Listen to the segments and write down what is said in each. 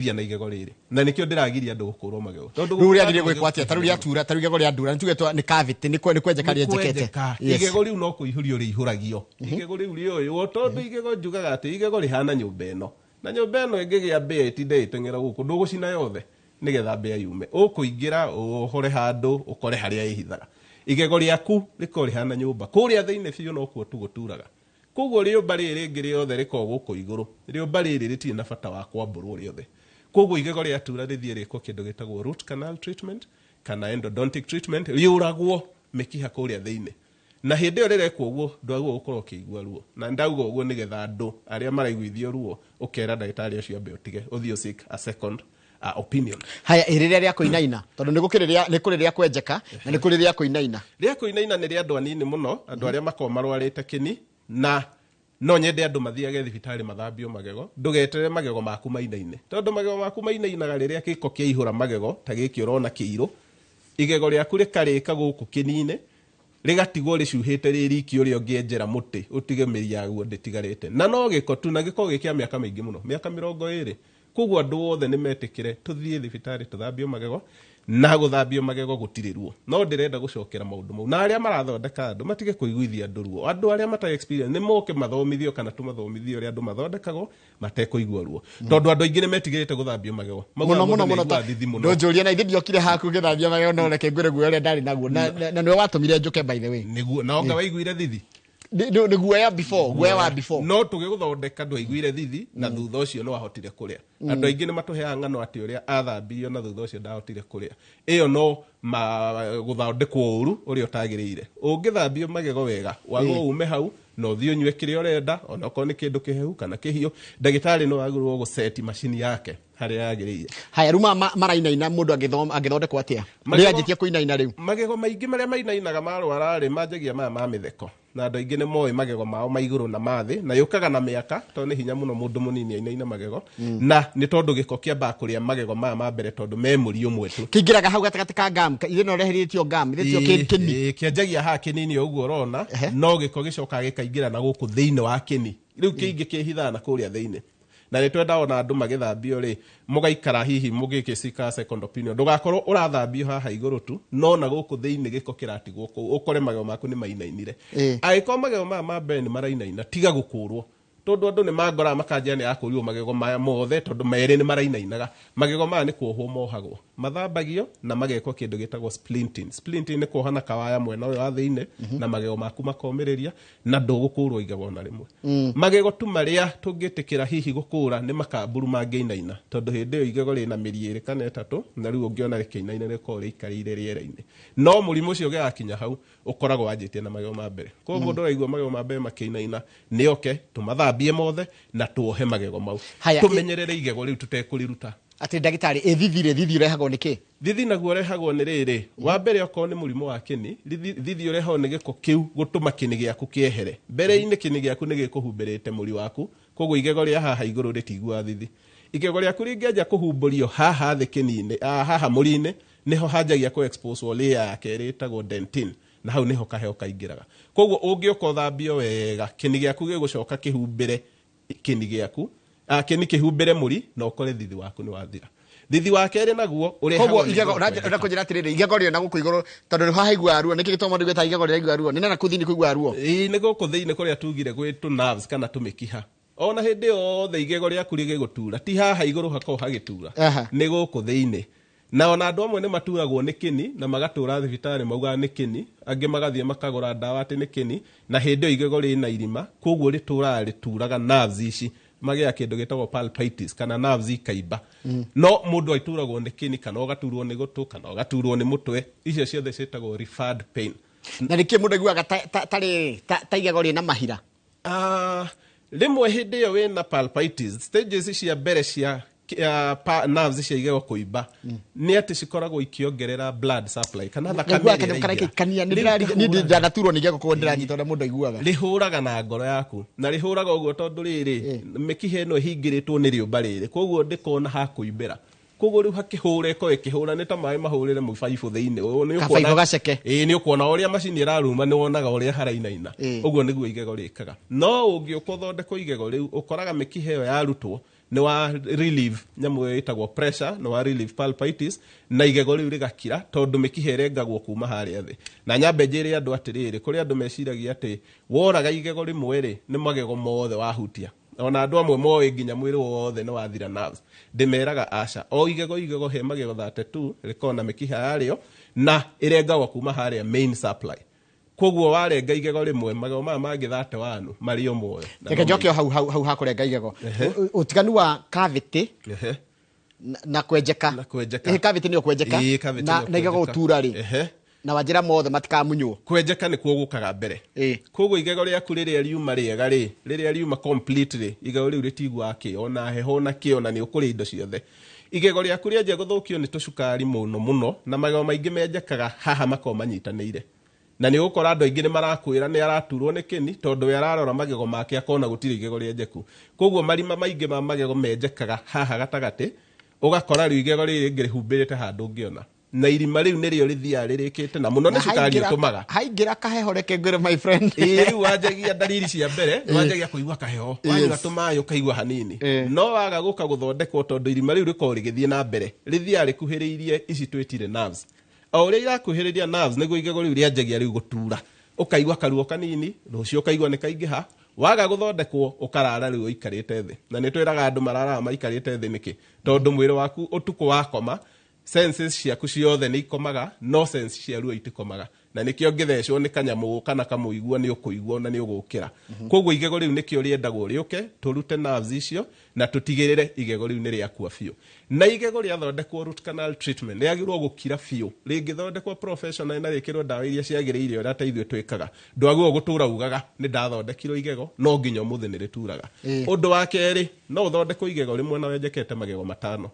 Na igego rĩrĩ, na nĩkĩo ndĩragiria andũ gũkũrwo magego, tondũ Rĩu gũkũra rĩagĩrĩire andũ gwĩkwo atĩa? Ta rĩu magego rĩatura, ta rĩu igego rĩandura, nĩ tuge nĩ cavity, nĩ kwenjeka rĩenjekete. Kwenjeka. Igego rĩu no kũihũrio rĩihũragio. Igego rĩu rĩoywo, tondũ igego, njugaga atĩ igego rĩhana nyũmba ĩno, na nyũmba ĩno ĩngĩgĩa mbĩa ĩtinde ĩteng'era gũkũ, ndũgũcina yothe nĩgetha mbĩa yume. Ũkũingĩra ũhore handũ ũkore harĩa ĩhithaga. Igego rĩaku rĩkorwo rĩhana nyũmba, kũrĩa thĩinĩ biũ nokuo tu gũturaga. Koguo rĩũmba rĩrĩ rĩngĩ rĩothe rĩkoragwo gũkũ igũrũ. Rĩũmba rĩrĩ rĩtirĩ na bata wa kwambũrwo rĩothe. Koguo igego rĩatura rĩthiĩ rĩkwo kĩndũ gĩtagwo root canal treatment kana endodontic treatment, rĩũragwo mĩkiha kũrĩa thĩinĩ. Na hĩndĩ ĩyo rĩrekwo ũguo, ndwagĩrĩirwo gũkorwo ũkĩigua ruo. Na ndauga ũguo nĩgetha andũ arĩa maraiguithio ruo, ũkera ndagĩtarĩ ũcio ambe ũtige, ũthiĩ ũ seek a second opinion. Haya, ĩ rĩrĩa rĩa kũinaina, tondũ nĩ gũkĩrĩ rĩa, nĩ kũrĩ rĩa kwenjeka na nĩ kũrĩ rĩa kũinaina. Rĩa kũinaina nĩ rĩa andũ anini mũno, andũ arĩa makoragwo marwarĩte kĩni. Na no nyende andũ mathiage thibitarĩ mathambio magego. Ndũgeterere magego maku mainaine, tondũ magego maku mainainaga rĩrĩa gĩko kĩaihũra magego ta gĩkĩ ũrona kĩirũ. Igego rĩaku rĩkarĩka gũkũ kĩni-inĩ, rĩgatigwo rĩcuhĩte rĩ riki, ũrĩa ũngĩenjera mũtĩ ũtige mĩri yaguo ndĩtigarĩte. Na no gĩko tu, na gĩkoragwo gĩ kĩa mĩaka mĩingĩ mũno, mĩaka 20. Koguo andũ othe nĩ metĩkĩre tũthiĩ thibitarĩ tũthambio magego, na gũthambio magego gũtirĩ ruo. No ndĩrenda gũcokera maũndũ mau, na arĩa marathondeka andũ matige kũiguithia andũ ruo. Andũ arĩa matarĩ experience nĩ moke mathomithio kana tũmathomithie ũrĩa andũ mathondekagwo matekũigua ruo, tondũ andũ aingĩ nĩ metigĩrĩte gũthambio magego. Maugaga Mũno mũno mũndũ mũno nĩ ta aiguaga thithi mũno. Ndũnjũrie na ithe ndiokire haku ngĩthambia magego, no reke ngwĩre guoya ũrĩa ndarĩ naguo, na nĩwe watũmire njũke, by the way. Nĩguo na onga waiguire thithi. Nĩ guoya before, guoya wa before. No tũgĩgũthondeka ndwaiguire thithi, na thutha ũcio nĩ wahotire kũrĩa. Andũ aingĩ nĩ matũheaga ng'ano atĩ ũrĩa athambirio na thutha ũcio ndahotire kũrĩa. Ĩyo no gũthondekwo ũru ũrĩa ũtagĩrĩire. Ũngĩthambio magego wega, wagwo ume hau na ũthiĩ ũnyue kĩrĩa ũrenda, onokorwo nĩ kĩndũ kĩhehu kana kĩhiũ, ndagĩtarĩ no agĩrĩirwo gũceti macini yake harĩa yagĩrĩire. Haya, rĩu marainaina, mũndũ angĩthondekwo atĩa? Rĩanjĩtie kũinaina rĩu. Magego maingĩ marĩa mainainaga marwara rĩ, manjagia maya ma mĩtheko, na andũ aingĩ nĩ moĩ magego mao ma igũrũ na ma thĩ, na yũkaga na mĩaka, tondũ nĩ hinya mũno mũndũ mũnini ainaine magego, na nĩ tondũ gĩko kĩambaga kũrĩa magego maya ma mbere, tondũ me mũri ũmwe tu. Kĩingĩraga hau gatagatĩ ka gum, ithe no reherĩtio gum, ithe tio kĩni. Ĩĩ, kĩanjagia haha kĩnini o ũguo ũrona. No gĩko gĩcokaga gĩkaingĩra na gũkũ thĩinĩ wa kĩni. Rĩu kĩingĩ kĩhithaga na kũrĩa thĩinĩ. Na nĩ twenda ona andũ magĩthambio rĩ, mũgaikara hihi mũgĩgĩcika second opinion, ndũgakorwo ũrathambio haha igũrũ tu, no na gũkũ thĩinĩ gĩko kĩratigwo kũu, ũkore magego maku nĩ mainainire. Angĩkorwo magego maya ma mbere nĩ marainaina, tiga gũkũrwo, tondũ andũ nĩ mangoraga makanjia nĩ akũrirwo magego maya mothe tondũ merĩ nĩ marainainaga. Magego maya nĩ kuohwo mohagwo, mathambagio na magekwo kĩndũ gĩtagwo splinting. Splinting nĩ kuoha na kawaya mwena ũyũ wa thĩinĩ, na magego maku makomĩrĩria na ndũgũkũrwo igego ona rĩmwe. Magego tu marĩa tũngĩtĩkĩra hihi gũkũra nĩ makamburu mangĩinaina, tondũ hĩndĩ ĩyo igego rĩna mĩri ĩrĩ kana ĩtatũ, na rĩu ũngĩona rĩkĩinaina rĩkoragwo rĩikarĩire rĩera-inĩ. No mũrimũ ũcio ũgĩgakinya hau, ũkoragwo wanjĩtie na magego ma mbere. Koguo mũndũ ũraigua magego ma mbere makĩinaina nĩ oke tũmathambie mothe na tuohe magego mau. Haya, Tũmenyerere igego rĩu tũtekũrĩruta. Atĩ ndagĩtarĩ, ĩ thithi rĩ, thithi ũrehagwo nĩ kĩ? Thithi naguo ũrehagwo nĩ rĩrĩ, wa mbere okorwo nĩ mũrimũ wa kĩni, thithi ũrehagwo nĩ gĩko kĩu gũtũma kĩni gĩaku kĩehere. Mbere-inĩ kĩni gĩaku nĩ gĩkũhumbĩrĩte mũri waku, koguo igego rĩa haha igũrũ rĩtiguaga thithi. Igego rĩaku rĩngĩanjia kũhumbũrio haha thĩ kĩni-inĩ, haha mũri-inĩ, nĩho hanjagia kũ expose layer ya kerĩ ĩtagwo dentin, na hau nĩho kaheo kaingĩraga. Koguo ũngĩũka ũthambio wega, kĩni gĩaku gĩgũcoka kĩhumbĩre kĩni gĩaku, kĩni kĩhumbĩre mũri, na ũkore thithi waku nĩ wathira. Thithi wa kerĩ naguo ũrehagwo Koguo nĩ igego igego ũrenda kwenjeka. Kũnjĩra atĩrĩrĩ, igego rĩo na gũkũ igũrũ, tondũ nĩho haiguaga ruo, nĩkĩ gĩtũmaga mũndũ aigue ta igego rĩraigua ruo? Nĩ na nakũu thĩinĩ kũiguaga ruo? Ĩĩ, nĩ gũkũ thĩinĩ kũrĩa tugire gwĩ tũ nerves kana tũmĩkiha. Ona hĩndĩ yothe igego rĩaku rĩgĩgũtura, ti haha igũrũ hakoragwo hagĩtura, nĩ gũkũ thĩinĩ. Na ona andũ amwe nĩ maturagwo nĩ kĩni na magatũra thibitarĩ maugaga nĩ kĩni, angĩ magathiĩ makagũra ndawa atĩ nĩ kĩni, na hĩndĩ ĩyo igego rĩna irima, koguo rĩtũraga rĩturaga nerves ici, magĩaga kĩndũ gĩtagwo pulpitis kana nerves ikaimba. No mũndũ aturagwo nĩ kĩni kana ũgaturwo nĩ gũtũ kana ũgaturwo nĩ mũtwe, icio ciothe ciĩtagwo referred pain. Na nĩkĩ mũndũ aiguaga ta rĩrĩ ta igego rĩna mahira? Rĩmwe hĩndĩ ĩyo wĩna pulpitis, stages cia mbere cia nerves cia igego kũimba nĩ atĩ cikoragwo ikĩongerera blood supply kana thakame Ngaigua ĩrĩa kanyamũ ĩraingĩra. karekĩkania. Rĩu Niĩ kahũraga. ndanaturwo nĩ igego, koguo ndĩranyita ũrĩa mũndũ aiguaga. Rĩhũraga na ngoro yaku, na rĩhũraga ũguo tondũ rĩrĩ mĩkiha ĩno ĩhingĩrĩtwo nĩ rĩũmba rĩrĩ, koguo ndĩkona ha kũimbĩra. Koguo rĩu hakĩhũra ĩkorwo ĩkĩhũra nĩ ta maĩ mahũrĩre mũbaibũ thĩinĩ. Ũyũ nĩ Kabaibũ gaceke. Ĩĩ, nĩ ũkuona ũrĩa macini ĩraruma, nĩ wonaga ũrĩa harainaina. Ũguo nĩguo igego rĩkaga. No ũngĩũka ũthondekwo igego rĩu, ũkoraga mĩkiha ĩyo yarutwo. Nĩ wa relieve nyamũ ĩyo ĩtagwo pressure, nĩ wa relieve pulpitis, na igego rĩu rĩgakira tondũ mĩkiha ĩrengagwo kuma harĩa thĩ. Na nyambe njĩre andũ atĩrĩrĩ, kũrĩ andũ meciragia atĩ woraga igego rĩmwe rĩ, nĩ magego mothe wahutia. Ona andũ amwe moĩ nginya mwĩrĩ wothe nĩ wathira nerves. Ndĩmeraga aca, o igego igego he magego 32 rĩkoragwo na mĩkiha yarĩo na ĩrengagwo kuma harĩa main supply. Koguo warenga igego rĩmwe, magego maya mangĩ 31 marĩ o muoyo. Na Reke no njoke o hau hau hau hakũrenga igego. Ũtiganu wa cavity na kwenjeka. Na kwenjeka. Ĩĩ, cavity nĩyo kwenjeka. Ĩĩ, cavity Na nĩyo na igego kwenjeka. gũtura rĩ. Na wanjĩra mothe matikamunywo. Kwenjeka nĩkuo gũkaga mbere. Koguo igego rĩaku rĩrĩa riuma rĩega rĩ, rĩrĩa riuma complete rĩ, igego rĩu rĩtiguaga kĩ ona heho ona kĩ, ona nĩ ũkũrĩa indo ciothe. Igego rĩaku rĩanjia gũthũkio nĩ tũcukari mũno mũno, na magego maingĩ menjekaga haha makoragwo manyitanĩire. Na nĩ ũgũkora andũ aingĩ nĩ marakwĩra nĩ araturwo nĩ kĩni tondũ we ararora magego make akona gũtirĩ igego rĩenjeku. Koguo marima maingĩ ma magego menjekaga haha gatagatĩ, ũgakora rĩu igego rĩrĩ rĩngĩ rĩhumbĩrĩte handũ ũngĩona. Na irima rĩu nĩrĩo rĩthiaga rĩrĩkĩte, na mũno nĩ Na cukari ũtũmaga. Haingĩra kaheho reke ngwĩre my friend. Ĩĩ, rĩu wanjagia ndariri cia mbere, wanjagia kũigua kaheho, wanyua tũmaĩ ũkaigua hanini. No waga gũka gũthondekwo tondũ irima rĩu rĩkoragwo rĩgĩthiĩ na mbere, rĩthiaga rĩkuhĩrĩirie ici twĩtire nerves. O ũrĩa irakuhĩrĩria nerves nĩguo igego rĩu rĩanjagia rĩu gũtura. Ũkaigua karuo kanini, rũciũ ũkaigua nĩ kaingĩha. Waga gũthondekwo ũkarara rĩu ũikarĩte thĩ. Na nĩ twĩraga andũ mararaga maikarĩte thĩ nĩkĩ? Tondũ mwĩrĩ waku ũtukũ wakoma, senses ciaku ciothe nĩ ikomaga, no sense cia ruo itikomaga. Na nĩkĩo ũngĩthecwo nĩ kanyamũ kana kamũigua nĩ ũkũigua na nĩ ũgũkĩra. Koguo igego rĩu nĩkĩo rĩendagwo rĩũke, tũrute nerves icio na tũtigĩrĩre igego rĩu nĩ rĩakua biũ. Na igego rĩathondekwo root canal treatment rĩagĩrĩirwo gũkira biũ. Rĩngĩthondekwo professional na rĩkĩrwo ndawa iria ciagĩrĩire ũrĩa ta ithuĩ twĩkaga, ndwagĩrĩirwo gũtũra ugaga nĩ ndathondekirwo igego, no nginya ũmũthĩ nĩ rĩturaga. Ũndũ wa kerĩ, no ũthondekwo igego rĩmwe na wenjekete magego matano,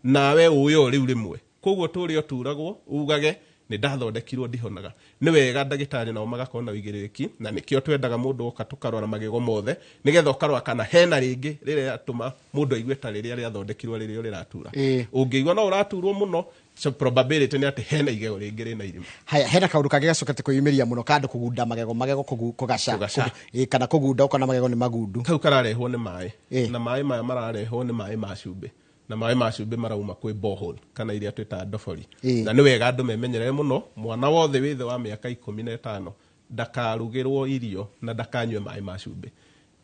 nawe ũĩ o rĩu rĩmwe. Koguo tũrĩa ũturagwo ugage nĩ ndathondekirwo ndihonaga. Nĩ wega ndagĩtarĩ nao magakorwo na ũigĩrĩrĩki, na nĩkĩo twendaga mũndũ oka tũkarora magego mothe nĩgetha ũkarora kana hena rĩngĩ rĩrĩa rĩatũma mũndũ aigue ta rĩrĩa rĩathondekirwo rĩrĩa rĩratura. Ũngĩigua no ũraturwo mũno, so probability nĩ atĩ hena igego rĩngĩ rĩna irima. Haya, hena kaũndũ kangĩ gacokete kwĩyumĩria mũno, kandũ kũgunda magego, magego kũgaca. Kũgaca. Kana kũgunda ũkona magego nĩ magundu. Kau kararehwo nĩ maĩ. Na maĩ maya mararehwo nĩ maĩ ma cumbĩ. Na maĩ ma cumbĩ marauma kwĩ borehole kana iria twĩtaga ndobori. Na nĩ wega andũ memenyerere mũno, mwana wothe wĩ thĩ wa mĩaka 15 ndakarugĩrwo irio na ndakanyue maĩ ma cumbĩ.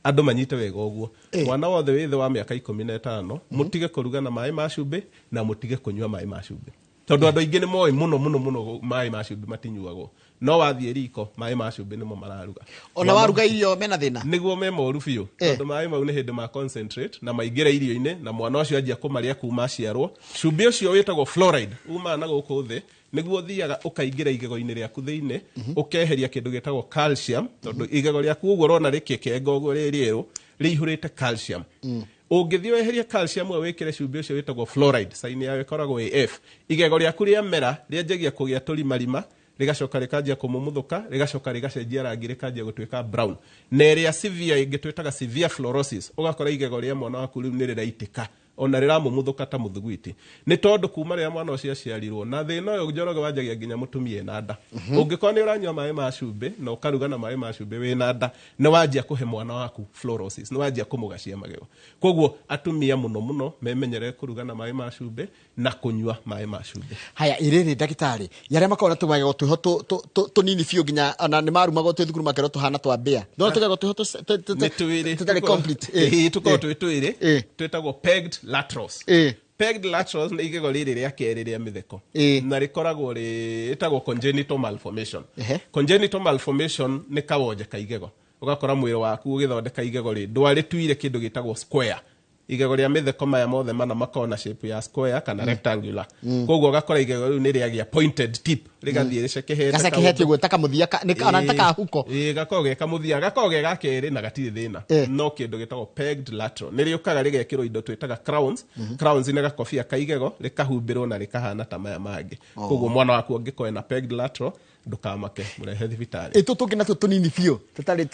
Andũ manyite wega ũguo. Mwana wothe wĩ thĩ wa mĩaka 15, mũtige kũruga na maĩ ma cumbĩ na mũtige kũnyua maĩ ma cumbĩ. Tondũ andũ aingĩ nĩ moĩ mũno mũno mũno maĩ ma cumbĩ matinyuagwo. No wathiĩ riko maĩ ma cumbĩ nĩmo mararuga. Ona waruga irio mena thĩna? Nĩguo me moru biũ. Tondũ maĩ mau nĩ hĩndĩ ma concentrate na maingĩra irio-inĩ na mwana ũcio anjia kũmarĩa kuma aciarwo. Cumbĩ ũcio wĩtagwo fluoride umaga na gũkũ thĩ, nĩguo ũthiaga ũkaingĩra igego-inĩ rĩaku thĩinĩ, ũkeheria kĩndũ gĩtagwo calcium, tondũ igego rĩaku ũguo ũrona rĩkĩkenga ũguo rĩ rĩerũ, rĩihũrĩte calcium. Ũngĩthiĩ weherie calcium ĩyo wĩkĩre cumbĩ ũcio wĩtagwo fluoride, sign yayo ĩkoragwo ĩ F. Igego rĩaku rĩamera, rĩanjagia kũgĩa tũrimarima, rĩgacoka rĩkanjia kũmumuthũka, rĩgacoka rĩgacenjia rangi, rĩkanjia gũtuĩka brown. Na ĩrĩa severe ĩngĩ twĩtaga severe fluorosis, ũgakora igego rĩa mwana waku rĩu nĩ rĩraitĩka, ona rĩramumuthũka ta mũthugwiti. Nĩ tondũ kuma rĩrĩa mwana ũcio aciarirwo, na thĩna ũyũ Njoroge wanjagia nginya mũtumia ena nda. Ũngĩkorwo nĩ ũranyua maĩ ma cumbĩ na ũkaruga na maĩ ma cumbĩ wĩna nda, nĩ wanjia kũhe mwana waku fluorosis, nĩ wanjia kũmũgacia magego. Koguo atumia mũno mũno memenyerere kũruga na maĩ ma cumbĩ na kũnyua maĩ ma cumbĩ. Haya, ĩrĩrĩ ndagĩtarĩ, yarĩa makoragwo na tũmagego twĩho tũnini biũ nginya ona nĩ marumagwo twĩ thukuru makerwo tũhana twa mbĩa. No tũgego twĩho Nĩ twĩrĩ. tũtarĩ complete. Ĩĩ, tũkoragwo twĩ twĩrĩ. Twĩtagwo pegged laterals. Pegged laterals nĩ igego rĩrĩ rĩa kerĩ rĩa mĩtheko. Na rĩkoragwo rĩtagwo congenital malformation. Congenital malformation nĩ kawonje ka igego. Ũgakora mwĩrĩ waku ũgĩthondeka igego rĩ, ndwarĩtuire kĩndũ gĩtagwo square. Igego rĩa mĩtheko maya mothe mana makoragwo na shape ya square kana rectangular. Koguo ũgakora igego rĩu nĩ rĩagĩa pointed tip, rĩgathiĩ rĩcekehete Gacekehete kaũndũ. ũguo ta kamũthia ka, nĩ ka, ona nĩ ta kahuko. Ĩĩ, gakoragwo ge kamũthia, gakoragwo ge ga kerĩ na gatirĩ thĩna. No kĩndũ gĩtagwo pegged lateral. Nĩ rĩũkaga rĩgekĩrwo indo twĩtaga crowns. Crowns nĩ gakobia ka igego, rĩkahumbĩrwo na rĩkahana ta maya mangĩ. Koguo mwana waku angĩkorwo ena pegged lateral, ndũkamake, mũrehe thibitarĩ. Ĩ, tũtũ tũngĩ natuo tũnini biũ, tũtarĩ,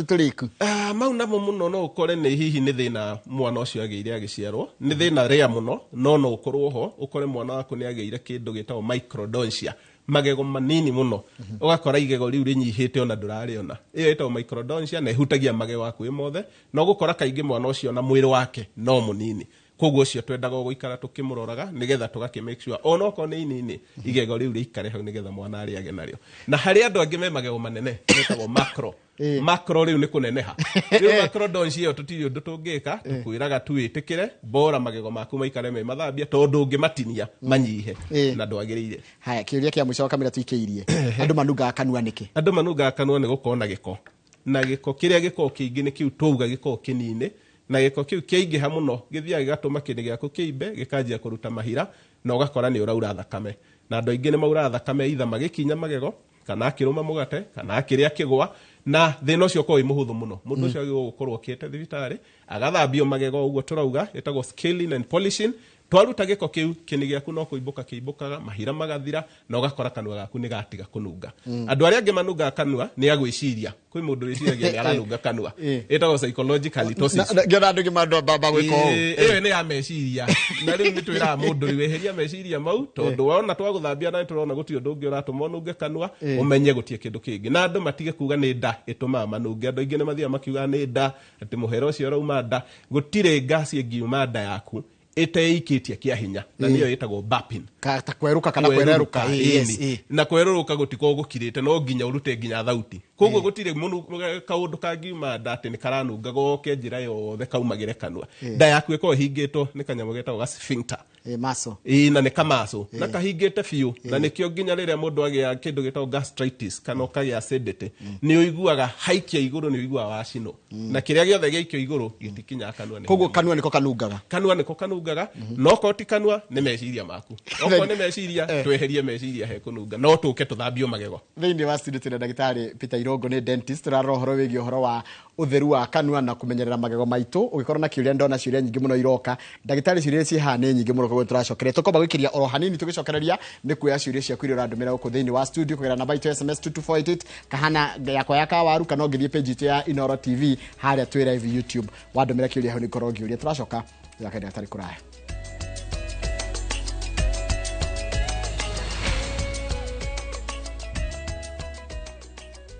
tũrĩku. Mau namo mũno no ũkore nĩ hihi nĩ thĩna mwana ũcio agĩire agĩciarwo. Nĩ thĩna rĩa mũno, no no ũkorwo ho, ũkore mwana waku nĩ agĩire kĩndũ gĩtagwo microdontia. Magego manini mũno, ũgakora igego rĩu rĩnyihĩte ona ndũrarĩona. Ĩyo ĩtagwo microdontia na ĩhutagia magego hakuhĩ mothe, na ũgũkora kaingĩ mwana ũcio na mwĩrĩ wake no mũnini. Koguo ũcio twendaga gũikara tũkĩmũroraga nĩgetha tũgakĩ make sure ona okorwo nĩ inini, igego rĩu rĩikare hau nĩgetha mwana arĩage narĩo. Na harĩ andũ angĩ me magego manene metagwo macro. Macro rĩu nĩ kũneneha. Rĩu macrodontia ĩyo tũtirĩ ũndũ tũngĩka, tũkwĩraga tu wĩtĩkĩre bora magego maku maikare me mathambia, tondũ ũngĩmatinia manyihe na ndwagĩrĩire. Haya, kĩũria kĩa mũico kamĩra tũikĩirie, andũ manungaga kanua nĩkĩ? Andũ manungaga kanua nĩ gũkorwo na gĩko, na gĩko kĩrĩa gĩkoragwo kĩingĩ nĩ kĩu twauga gĩkoragwo kĩnini, na gĩko kĩu kĩaingĩha mũno gĩthiaga gĩgatũma kĩni gĩaku kĩimbe, gĩkanjia kũruta mahira, na ũgakora nĩ ũraura thakame. Na andũ aingĩ nĩ mauraga thakame either magĩkinya magego, kana akĩrũma mũgate, kana akĩrĩa kĩgwa, na thĩna ũcio ũkoragwo wĩ mũhũthũ mũno. Mũndũ ũcio agĩrĩirwo gũkorwo okĩte thibitarĩ agathambio magego, ũguo tũrauga ĩtagwo scaling and polishing. Twaruta gĩko kĩu, kĩni gĩaku no kũimbũka kĩimbũkaga, mahira magathira, na ũgakora kanua gaku nĩ gatiga kũnunga. Andũ arĩa angĩ manungaga kanua nĩ agwĩciria. Kwĩ mũndũ wĩciragia nĩ aranunga kanua, ĩtagwo psychological halitosis. Ngĩona andũ angĩ magwĩka ũũ. Ĩyo nĩ ya meciria, na rĩu nĩ twĩraga mũndũ rĩu eheria meciria mau, tondũ wona twagũthambia na nĩtũrona gũtirĩ ũndũ ũngĩ ũratũma ũnunge kanua, ũmenye gũtirĩ kĩndũ kĩngĩ. Na andũ matige kuga nĩ nda ĩtũmaga manunge. Andũ aingĩ nĩ mathiaga makiuga nĩ nda, atĩ mũhera ũcio ũrauma nda. Gũtirĩ ngasi ĩngiuma nda yaku ĩteikĩtie kĩa hinya, na nĩyo ĩtagwo burping. Ta kwerũka kana kwererũka. Ĩni. Na kwerũrũka gũtikoragwo gũkirĩte, no nginya ũrute nginya thauti. Koguo gũtirĩ kaũndũ kangiuma nda atĩ nĩ karanunga goke njĩra yothe kaumagĩre kanua. Nda yaku ĩkoragwo ĩhingĩtwo nĩ kanyamũ getagwo ga sphincter. Maso. Ĩĩ, na nĩ kamaco, na kahingĩte biũ, na nĩkĩo nginya rĩrĩa mũndũ agĩa kĩndũ gĩtagwo gastritis kana ũkagĩa acidity, nĩ ũiguaga haikia igũrũ, nĩ ũiguaga wacinwo, na kĩrĩa gĩothe gĩaikio igũrũ gĩtikinyaga kanua. Koguo kanua nĩko kanungaga. Kanua nĩko kanungaga, no korwo ti kanua nĩ meciria maku. Okorwo nĩ meciria, tweherie meciria he kũnunga, no tũke tũthambio magego. Thĩinĩ wa studio twĩna ndagĩtarĩ Peter Irũngũ, nĩ dentist. Tũrarora ũhoro wĩgiĩ ũhoro wa ũtheru wa kanua na kũmenyerera magego maitũ. Ũgĩkorwo na kĩũria, ndona ciũria nyingĩ mũno iroka. Ndagĩtarĩ, ciũria ciĩ haha nĩ nyingĩ mũno, koguo tũracokeria tũkomba gwĩkĩria oro hanini. Tũgĩcokereria nĩ kuoya ciũria ciaku iria ũrandũmĩra gũkũ thĩinĩ wa studio kũgerera namba itũ ya SMS 22488 kahana yakwa ya kawaru, kana ũngĩthiĩ page itũ ya Inoro TV harĩa twĩ live YouTube, wandũmĩra kĩũria hau nĩngorwo ngĩũria. Tũracoka tũgakaenda gatarĩ kũraya.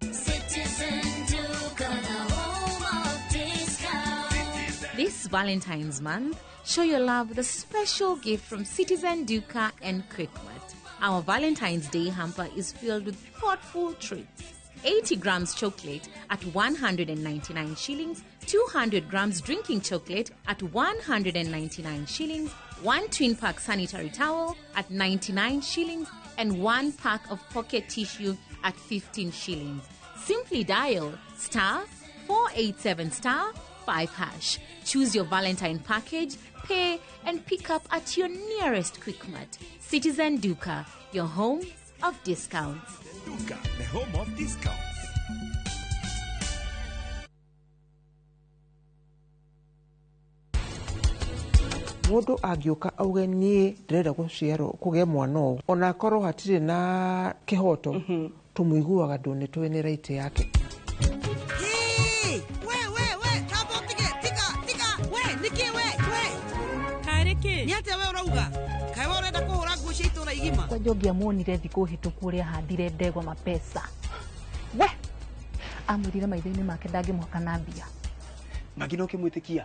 Citizen Duka, the home of discount. This Valentine's month, show your love with a special gift from Citizen Duka and Quickmart. Our Valentine's Day hamper is filled with thoughtful treats. 80 grams chocolate at 199 shillings, 200 grams drinking chocolate at 199 shillings, one twin pack sanitary towel at 99 shillings, and one pack of pocket tissue at 15 shillings. Simply dial star 487 star 5 hash. Choose your Valentine package, pay, and pick up at your nearest Quickmart. Citizen Duka, your home of discounts. Duka, the home of discounts. Mũndũ angĩũka auge niĩ ndĩrenda gũciarwo kũgĩa mwana ũũ, ona akorwo hatirĩ na kĩhoto, tũmũiguaga ndũ nĩ tũĩ nĩ right yake. Hey, we we we, tamba ũtige, tiga tiga, we nĩkĩ we we Karĩ kĩ? Nĩ atĩa we ũrauga? Kaĩ we ũrenda kũhũra nguo cia itũra igima? Kwanja ũngĩamuonire thikũ hĩtũku ũrĩa ahandire ndegwa mapesa, we amwĩrire maitho-inĩ make ndangĩmũhaka na mbia. Mangĩ no ũkĩmwĩtĩkia.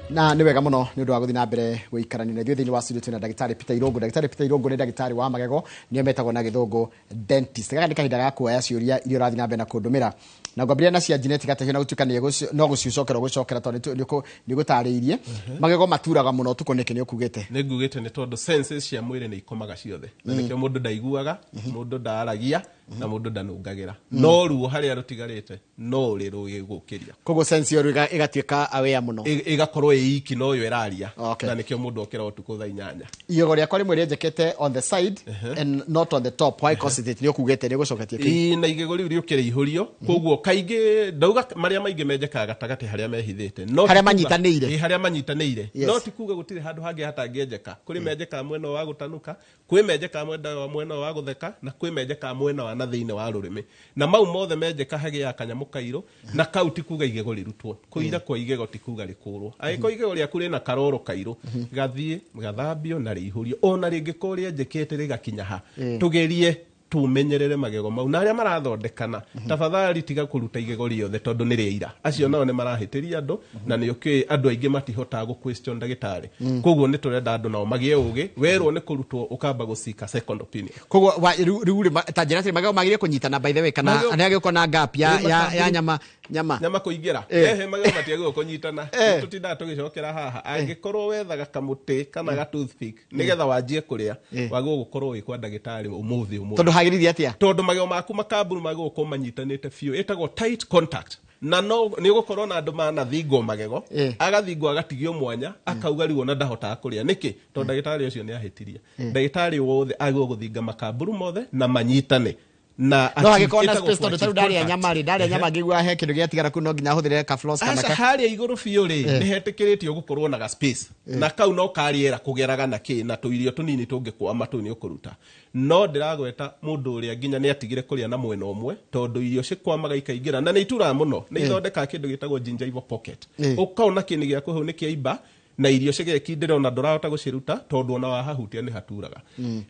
Na nĩ wega mũno nĩ ũndũ wa gũthiĩ na mbere gũikarania na ithuĩ. Thĩinĩ wa studio twĩna ndagĩtarĩ Peter Irũngũ. Ndagĩtarĩ Peter Irũngũ nĩ ndagĩtarĩ wa magego, nĩo metagwo na gĩthũngũ dentist. Gaka nĩ kahinda ga kuoya ciũria iria ũrathiĩ na mbere na kũndũmĩra, na ngwambĩrĩria na cia Janet Gatehio, na gũtuĩka no gũcicokera gũcokera tondũ nĩ ũgũtarĩirie. Magego maturaga mũno ũtukũ nĩkĩ? Nĩ ũkugĩte. Nĩ ngugĩte nĩ tondũ senses cia mwĩrĩ nĩ ikomaga ciothe, na nĩkĩo mũndũ ndaiguaga, mũndũ ndaragia. Na mũndũ ndanungagĩra, no ruo harĩa rũtigarĩte no ũrĩ rũgĩgũkĩria. Koguo sense ĩyo rĩu ĩgatuĩka aware mũno. Ĩgakorwo ĩ iki no yo ĩraria. Okay. Na nĩkĩo mũndũ okĩra ũtukũ thaa 8. Igego rĩakwa rĩmwe rĩenjekete on the side and not on the top. Why cause it? Nĩ ũkugĩte nĩ ũgũcoketie kĩu. Ĩĩ, na igego rĩu rĩũkĩre ihũrio, koguo kaingĩ ndauga marĩa maingĩ menjekaga gatagatĩ harĩa mehithĩte, no Harĩa ti kuga- manyitanĩire. Ĩĩ, harĩa manyitanĩire. No ti kuga gũtirĩ handũ hangĩ hatangĩenjeka. Kũrĩ menjekaga mwena wa gũtanuka, kwĩ menjekaga mwena wa gũtheka, na kwĩ menjekaga mwena wa na thĩinĩ wa rũrĩmĩ, na mau mothe menjeka hagĩaga kanyamũ kairũ, na kau ti kuga igego rĩrutwo. Kũira kwa igego ti kuga rĩkũrwo. Angĩkorwo igego rĩaku rĩna karoro kairũ, gathiĩ gathambio na rĩihũrio, ona rĩngĩkorwo rĩenjekete rĩgakinya ha, tũgerie tumenyerere magego mau. Na arĩa marathondekana, tafadhali tiga kũruta igego rĩothe tondũ nĩ rĩaira. Acio nao nĩ marahĩtĩria andũ, na nĩ ũkĩũĩ andũ aingĩ matihotaga gũ question ndagĩtarĩ. Koguo nĩ tũrenda andũ nao magĩe ũgĩ, werwo nĩ kũrutwo ũkamba gũcika second opinion. Koguo rĩu rĩ, ta njĩra atĩrĩ, magego magĩrĩire kũnyitana, by the way, kana nĩ agĩũka na gap ya nyama nyama? Nyama kũingĩra. Ehe, magego matiagĩrĩirwo kũnyitana. Tũtindaga tũgĩcokera haha. Angĩkorwo wethaga kamũtĩ kana ga toothpick nĩgetha wanjie kũrĩa, wagĩrĩirwo gũkorwo wĩ kwa ndagĩtarĩ ũmũthĩ ũmũthĩ. Tondũ hagĩrĩire atĩa? Tondũ magego maku makamburu magĩrĩirwo gũkorwo manyitanĩte biũ, ĩtagwo tight contact. Na no nĩ ũgũkorwo na andũ manathingwo magego, agathingwo agatigio mwanya, akauga rĩu ona ndahotaga kũrĩa. Nĩkĩ? Tondũ ndagĩtarĩ ũcio nĩ ahĩtirie. Ndagĩtarĩ wothe agĩrĩirwo gũthinga makamburu mothe na manyitane na No hagĩkorwo na ĩtagwo space, tondũ tarĩu achieve ndarĩa contact. nyama rĩ, ndarĩa nyama ngĩigua he kĩndũ gĩatigara kuu, no nginya hũthĩre ka floss kana Aca, ka harĩa igũrũ biũ rĩ, nĩ hetĩkĩrĩtio gũkorwo na ga space, na kau no karĩera kũgeraga na kĩ na tũirio tũnini tũngĩkwama tũu nĩ ũkũruta. No ndĩragweta mũndũ ũrĩa nginya nĩ atigire kũrĩa na mwena ũmwe tondũ irio cikwamaga ikaingĩra na nĩ ituraga mũno, nĩ ithondekaga kĩndũ gĩtagwo gingival pocket. Ũkaona kĩni gĩaku hau nĩ kĩaimba na irio cigekindĩra, ona ndũrahota gũciruta tondũ ona wahahutia nĩ haturaga.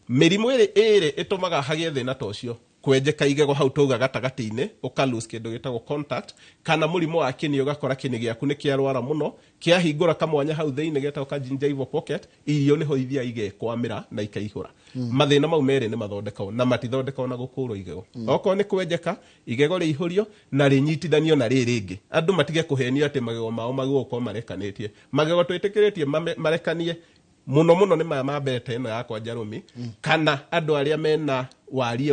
Mĩrimũ ĩrĩ ĩrĩ ĩtũmaga hagĩe thĩna ta ũcio, kwenjeka igego hau tauga gatagatĩ-inĩ, ũka lose kĩndũ gĩtagwo contact, kana mũrimũ wa kĩni, ũgakora kĩni gĩaku nĩ kĩarwara mũno, kĩahingũra kamwanya hau thĩinĩ getagwo ka gingival pocket, irio nĩho ithiaga igekwamĩra na ikaihũra. Mathĩna mau merĩ nĩ mathondekagwo na matithondekagwo na gũkũrwo igego. Okorwo nĩ kwenjeka, igego rĩihũrio na rĩnyitithanio na rĩrĩ rĩngĩ. Andũ matige kũhenio atĩ magego mao magĩrĩirwo gũkorwo marekanĩtie. Magego twĩtĩkĩrĩtie marekanie mũno mũno nĩ maya ma mbere ta ĩno yakwa njarũmi, kana andũ arĩa mena wariĩ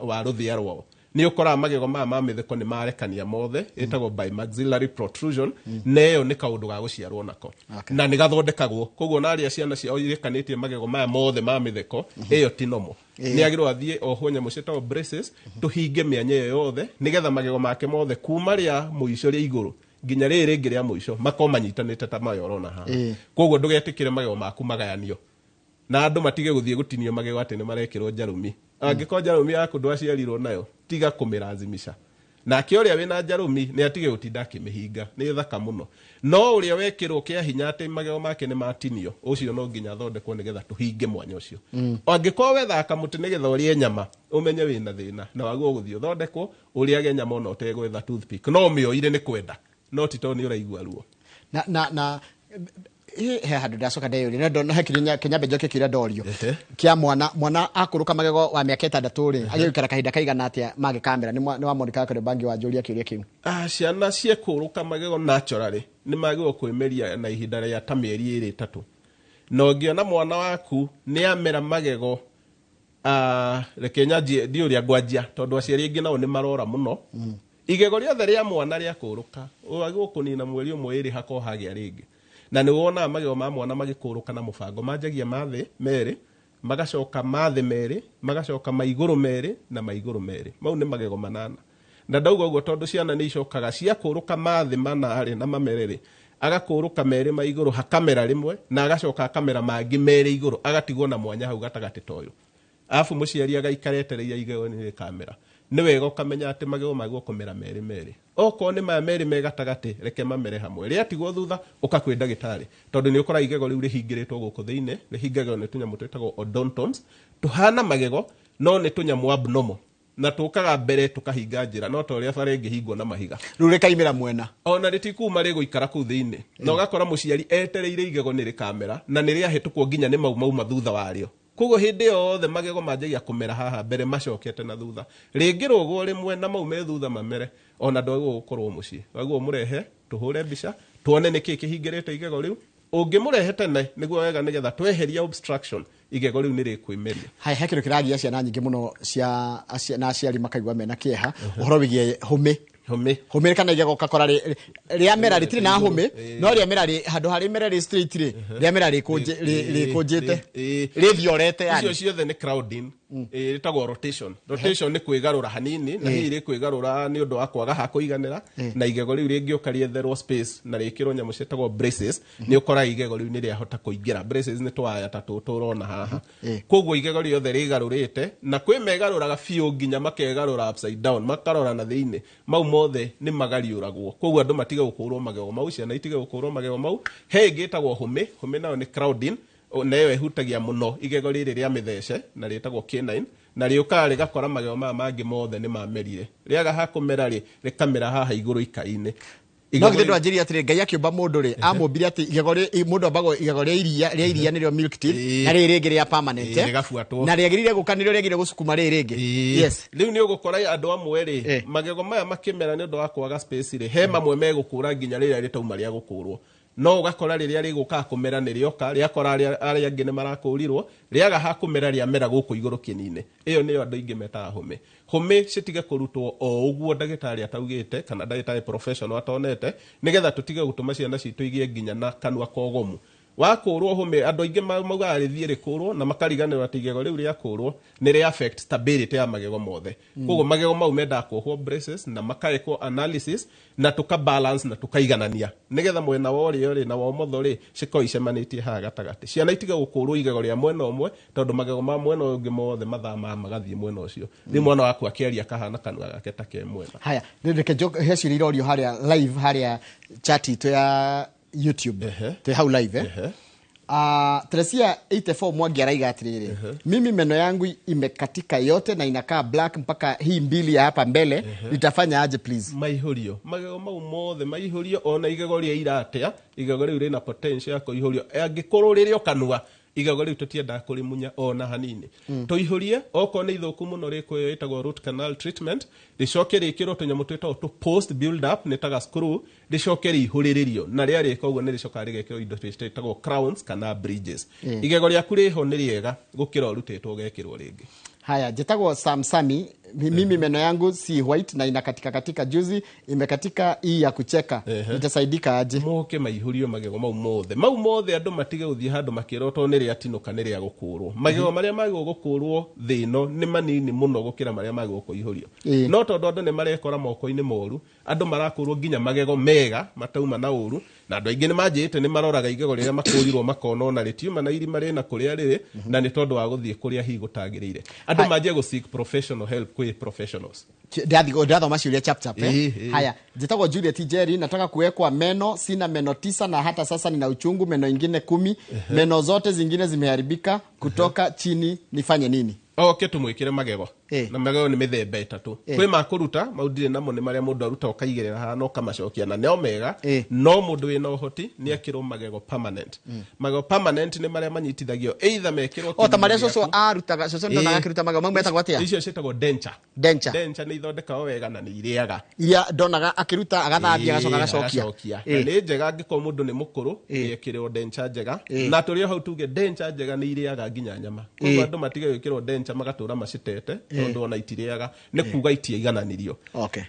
wa rũthĩa rwao. Nĩ ũkoraga magego maya ma mĩtheko nĩ marekania mothe, ĩtagwo bimaxillary protrusion, na ĩyo nĩ kaũndũ ga gũciarwo nako na nĩ gathondekagwo. Koguo na arĩa ciana ciao irekanĩtie magego maya mothe ma mĩtheko, ĩyo ti normal. Nĩ agĩrĩirwo athiĩ ohwo nyamũ ciĩtagwo braces, tũhinge mĩanya ĩyo yothe nĩgetha magego make mothe kuma rĩa mũico rĩa igũrũ nginya rĩrĩ rĩngĩ rĩa mũico makorwo manyitanĩte ta maya ũrona haha. Koguo ndũgetĩkĩre magego maku magayanio, na andũ matige gũthiĩ gũtinio magego atĩ nĩ marekĩrwo njarũmi. Angĩkorwo njarũmi yaku ndwaciarirwo nayo, tiga kũmĩrazimisha. Nake ũrĩa wĩna njarũmi nĩ atige gũtinda akĩmĩhinga, nĩ thaka mũno. No ũrĩa wekĩrwo kĩa hinya atĩ magego make nĩ matinio, ũcio no nginya athondekwo nĩgetha tũhinge mwanya ũcio. Angĩkorwo wethaga kamũtĩ nĩgetha ũrĩe nyama, ũmenye wĩna thĩna na wagĩrĩirwo gũthiĩ ũthondekwo ũrĩage nyama ona ũtegwetha toothpick. No ũmĩoire nĩ kwenda, no ti tondũ nĩ ũraigua ruo. Na he handũ ndacoka ndeyũria, no he kĩũria kĩnyambe njoke kĩũria ndorio kĩa mwana. Mwana akũrũka magego wa mĩaka 6 rĩ, agĩgũikara kahinda kaigana atĩa mangĩkamera? Nĩ wa Monica Kariobangi wanjũria kĩũria kĩu. Ciana ciekũrũka magego naturally nĩ magĩrĩirwo kwĩmeria na ihinda rĩa ta mĩeri 2 3. Na ũngĩona mwana waku nĩ amera magego, reke nyanjie, ndi ũrĩa ngwanjia tondũ aciari aingĩ nao nĩ marora mũno. Igego rĩothe rĩa mwana rĩa kũrũka wagĩrĩirwo kũnina mweri 1 2 hakorwo hagĩa rĩngĩ. Na nĩ wonaga magego ma mwana magĩkũrũka na mũbango, manjagia mathĩ merĩ, magacoka mathĩ merĩ, magacoka maigũrũ merĩ na maigũrũ merĩ. Mau nĩ magego 8. Na ndauga ũguo tondũ ciana nĩ icokaga ciakũrũka mathĩ 4 rĩ na mamere rĩ, agakũrũka merĩ ma igũrũ hakamera rĩmwe, na agacoka akamera mangĩ merĩ igũrũ, agatigwo na mwanya hau gatagatĩ ta ũyũ. Arabu mũciari agaikara etereire igego nĩ rĩkamera. Nĩ wega ũkamenya atĩ magego magĩrĩirwo kũmera merĩ merĩ. Okorwo nĩ maya merĩ me gatagatĩ, reke mamere hamwe. Rĩatigwo thutha, ũka kwĩ ndagĩtarĩ, tondũ nĩ ũkoraga igego rĩu rĩhingĩrĩtwo gũkũ thĩinĩ, rĩhingagĩrwo nĩ tũnyamũ twĩtagwo odontons, tũhana magego no nĩ tũnyamũ abnormal, na tũkaga mbere tũkahinga njĩra, no ta ũrĩa bara ĩngĩhingwo na mahiga. Rĩu rĩkaimĩra mwena. Ona rĩtikuma, rĩgũikara kũu thĩinĩ. Na ũgakora mũciari etereire igego nĩ rĩkamera, na nĩ rĩahĩtũkwo nginya nĩ mau mauma thutha warĩo. Koguo hĩndĩ yothe magego manjagia kũmera haha mbere macokete na thutha, rĩngĩ rũgwo rĩmwe na mau me thutha mamere, ona ndwagĩrĩirwo gũkorwo mũciĩ. Wagĩrĩirwo mũrehe tũhũre mbica tuone nĩkĩ kĩhingĩrĩte igego rĩu. Ũngĩmũrehe tene nĩguo wega, nĩgetha tweheria obstruction igego rĩu nĩ rĩkwĩmeria. Haya, he kĩndũ kĩragia ciana nyingĩ mũno cia na aciari makaigua mena kĩeha, ũhoro wĩgiĩ hũmĩ. Hũmĩ. Hũmĩ kana igego, ũgakora rĩamera rĩtirĩ na hũmĩ, no rĩamera handũ harĩ mere rĩ straight rĩ, rĩamera rĩkũnjĩte, rĩthiorete yani. Icio ciothe nĩ crowding. Ĩtagwo rotation. Rotation nĩ kwĩgarũra hanini, na hihi rĩkwĩgarũra nĩ ũndũ wa kwaga ha kũiganĩra, na igego rĩu rĩngĩũka rĩetherwo space na rĩkĩrwo nyamũ ciĩtagwo braces, nĩ ũkoraga igego rĩu nĩ rĩahota kũingĩra. Braces nĩ twaya ta tũtũ ũrona haha. Koguo igego rĩothe rĩgarũrĩte, na kwĩ megarũraga biũ nginya makegarũra upside down, makarora na thĩinĩ, mau mothe nĩ magariũragwo. Koguo andũ matige gũkũrwo magego mau, ciana itige gũkũrwo magego mau. He ĩngĩ ĩtagwo hũmĩ. Hũmĩ nayo nĩ crowding, na ĩyo ĩhutagia mũno igego rĩrĩ rĩa mĩthece na rĩtagwo canine, na rĩũkaga rĩgakora magego maya mangĩ mothe nĩ mamerire, rĩaga ha kũmera rĩ, rĩkamera haha igũrũ ikai-inĩ. No githĩ ndwanjĩria atĩrĩ, Ngai akĩũmba mũndũ rĩ, amũmbire atĩ igego mũndũ ambagwo igego rĩa iria nĩrĩo milk teeth, na rĩrĩ rĩngĩ rĩa permanent, eh? Rĩgabuatwo. Na rĩagĩrĩire gũka nĩrĩo rĩagĩrĩire gũcukuma rĩrĩ rĩngĩ. Yes. Rĩu nĩ ũgũkora andũ amwe rĩ, magego maya makĩmera nĩ ũndũ wa kwaga space rĩ, he mamwe megũkũra nginya rĩrĩa rĩtauma rĩa gũkũrwo, no ũgakora rĩrĩa rĩgũkaga kũmera nĩ rĩoka rĩakora arĩa angĩ nĩ marakũrirwo, rĩaga ha kũmera rĩamera gũkũ igũrũ kĩni-inĩ. Ĩyo nĩyo andũ aingĩ metaga hũmĩ. Hũmĩ citige kũrutwo o ũguo ndagĩtarĩ ataugĩte kana ndagĩtarĩ professional atonete, nĩgetha tũtige gũtũma ciana citũ igĩe nginya na kanua kogomu. Wakũrwo hũmĩ, andũ aingĩ maugaga rĩthiĩ rĩkũrwo na makariganĩrwo atĩ igego rĩu rĩakũrwo nĩ rĩ affect stability ya magego mothe. Koguo magego mau mendaga kuohwo braces na makaĩkwo analysis na tũka balance na tũkaiganania, nĩgetha mwena wa ũrĩo rĩ na wa ũmotho rĩ cikorwo icemanĩtie haha gatagatĩ. Ciana itige gũkũrwo igego rĩa mwena ũmwe, tondũ magego ma mwena ũyũ ũngĩ mothe mathamaga magathiĩ mwena ũcio. Rĩu mwana waku akĩaria kahana kanua gake ta ke mwena. Haya, rĩu reke he ciũria irorio harĩa live, harĩa chat itũ ya YouTube. Twĩ hau live, eh? Teresia 84 Mwangi araiga atiriri, mimi meno yangu imekatika yote na inakaa black mpaka hii mbili ya hapa mbele, nitafanya aje please? Maihũrio magego mau mothe, maihũrio ona igego rĩa iratia, igego rĩu rĩna potential ya kũihũrio angĩkorwo rĩrĩ o kanua. Igego rĩu tũtiendaga kũrĩmunya ona hanini. Tũihũrie, okorwo nĩ ithũku mũno, rĩkũyo ĩtagwo root canal treatment, rĩcoke rĩkĩrwo tũnyamũ twĩtagwo tũ post build up, nĩ taga screw, rĩcoke rĩihũrĩrĩrio, na rĩa rĩka ũguo nĩ rĩcokaga rĩgekĩrwo indo ciĩtagwo crowns kana bridges. Igego rĩaku rĩho nĩ rĩega gũkĩra ũrutĩtwo ũgekĩrwo rĩngĩ. Haya, njĩtagwo Sam Sami. Mimi meno yangu si white na inakatika katika, juzi imekatika hii ya kucheka, nitasaidika aje? Moke maihũrio magego mau mothe, mau mothe. Andũ matige gũthiĩ handũ makĩrwo tondũ nĩ rĩatinũka nĩ rĩa gũkũrwo. Magego marĩa magĩrĩirwo gũkũrwo thĩ ĩno nĩ manini mũno gũkĩra marĩa magĩrĩirwo kũihũrio. No tondũ andũ nĩ marekora moko-inĩ moru, andũ marakũrwo nginya magego mega matauma na ũru, na andũ aingĩ nĩ manjĩte nĩ maroraga igego rĩrĩa makũrirwo makona ona rĩtiuma na irima rĩna kũrĩa rĩrĩ, na nĩ tondũ wa gũthiĩ kũrĩa hihi gũtagĩrĩire. Andũ manjie gũ seek professional help kwĩ professionals. Ndathoma ciũria chap chap, eh? Ĩĩ. Haya, njĩtagwo Juliet Jerry, nataka kuwekwa meno, sina meno 9 na hata sasa nina uchungu meno ingine 10, meno zote zingine zimeharibika kutoka chini, nifanye nini? Oke tũmwĩkĩre magego. Na magego nĩ mĩthemba ĩtatũ. Kwĩ ma kũruta, mau ndirĩ namo, nĩ marĩa mũndũ aruta ũkaigĩrĩra haha na ũkamacokia na nĩo mega. No mũndũ wĩna ũhoti nĩ ekĩrwo magego permanent. Magego permanent nĩ marĩa manyitithagio either mekĩrwo O ta marĩa kĩnini cũcũ gĩaku. arutaga, cũcũ ndonaga akĩruta magego mau, metagwo atĩa? Icio ciĩtagwo denture. Denture. Denture nĩ ithondekagwo wega na nĩ irĩaga. Iria ndonaga akĩruta agathambia, agacoka agacokia. Agacokia. Na nĩ njega angĩkorwo mũndũ nĩ mũkũrũ, ekĩrwo denture njega. Na tũrĩ o hau tuge denture njega nĩ irĩaga nginya nyama. Koguo andũ matige gwĩkĩrwo denture magatũra macitete, tondũ ona itirĩaga, nĩ kuga itiaigananirio.